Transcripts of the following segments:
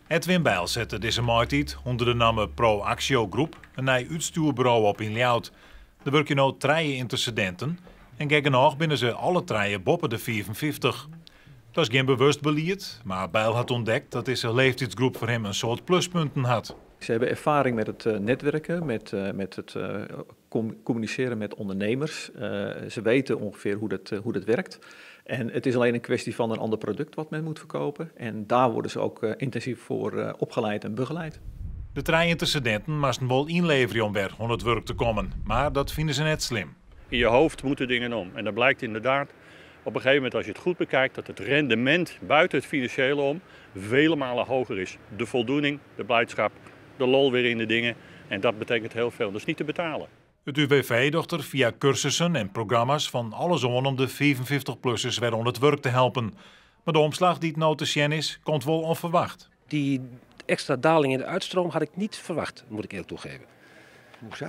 Edwin Bijl sette dizze maitiid ûnder de namme Pro Axio Groep in nij útstjoerburo op yn Ljouwert. Der wurkje no trije yntersedinten en gek genôch binne se alle trije boppe de 55. Dat is gjin bewust belied, mar Bijl hat ûntdekt dat dizze leeftydsgroep foar him in soad pluspunten hat. Ze hebben ervaring met het netwerken, met het communiceren met ondernemers. Ze weten ongeveer hoe dat werkt. En het is alleen een kwestie van een ander product wat men moet verkopen. En daar worden ze ook intensief voor opgeleid en begeleid. De trije yntersedinten moasten wol ynleverje om wer oan it wurk te kommen, mar dat fine se net slim. In je hoofd moeten dingen om. En dat blijkt inderdaad op een gegeven moment, als je het goed bekijkt, dat het rendement buiten het financiële om vele malen hoger is. De voldoening, de blijdschap, de lol weer in de dingen. En dat betekent heel veel. Dat is niet te betalen. It UWV docht der fia kursussen en programma's fan alles oan om de 55-plussers wer oan it wurk te helpen. Mar de omslach dy't no te sjen is, komt wol ûnferwacht. Die extra daling in de uitstroom had ik niet verwacht, moet ik eerlijk toegeven. Hoezo?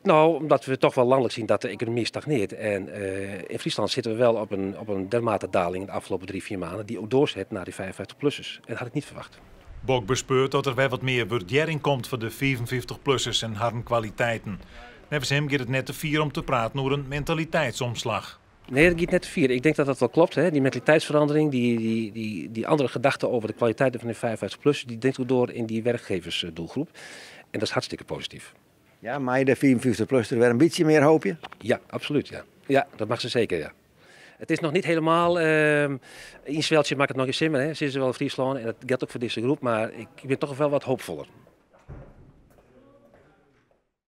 Nou, omdat we toch wel landelijk zien dat de economie stagneert. En in Friesland zitten we wel op een dermate daling in de afgelopen 3, 4 maanden, die ook doorzet naar die 55-plussers. En dat had ik niet verwacht. Bok bespeurt dat der wer wat mear wurdearring komt foar de 55-plussers en harren kwaliteiten. Neffens him giet it net te fier om te praten oer in mentaliteitsomslach. Nee, dat giet net te fier. Ik denk dat dat wel klopt. Hè. Die mentaliteitsverandering, die andere gedachte over de kwaliteiten van de 55-plussers, die dringt ook door in die werkgeversdoelgroep. En dat is hartstikke positief. Ja, mar de 55-plusser wer in bytsje mear, hoopje? Ja, absoluut. Ja. Ja, dat mag ze zeker, ja. It is noch net hielendal. Yn Sweltsje makket noch gjin simmer, hè. Sizze se wol yn Fryslân. En dat jildt ek foar dizze groep, mar ik bin toch wol wat hoopfoller.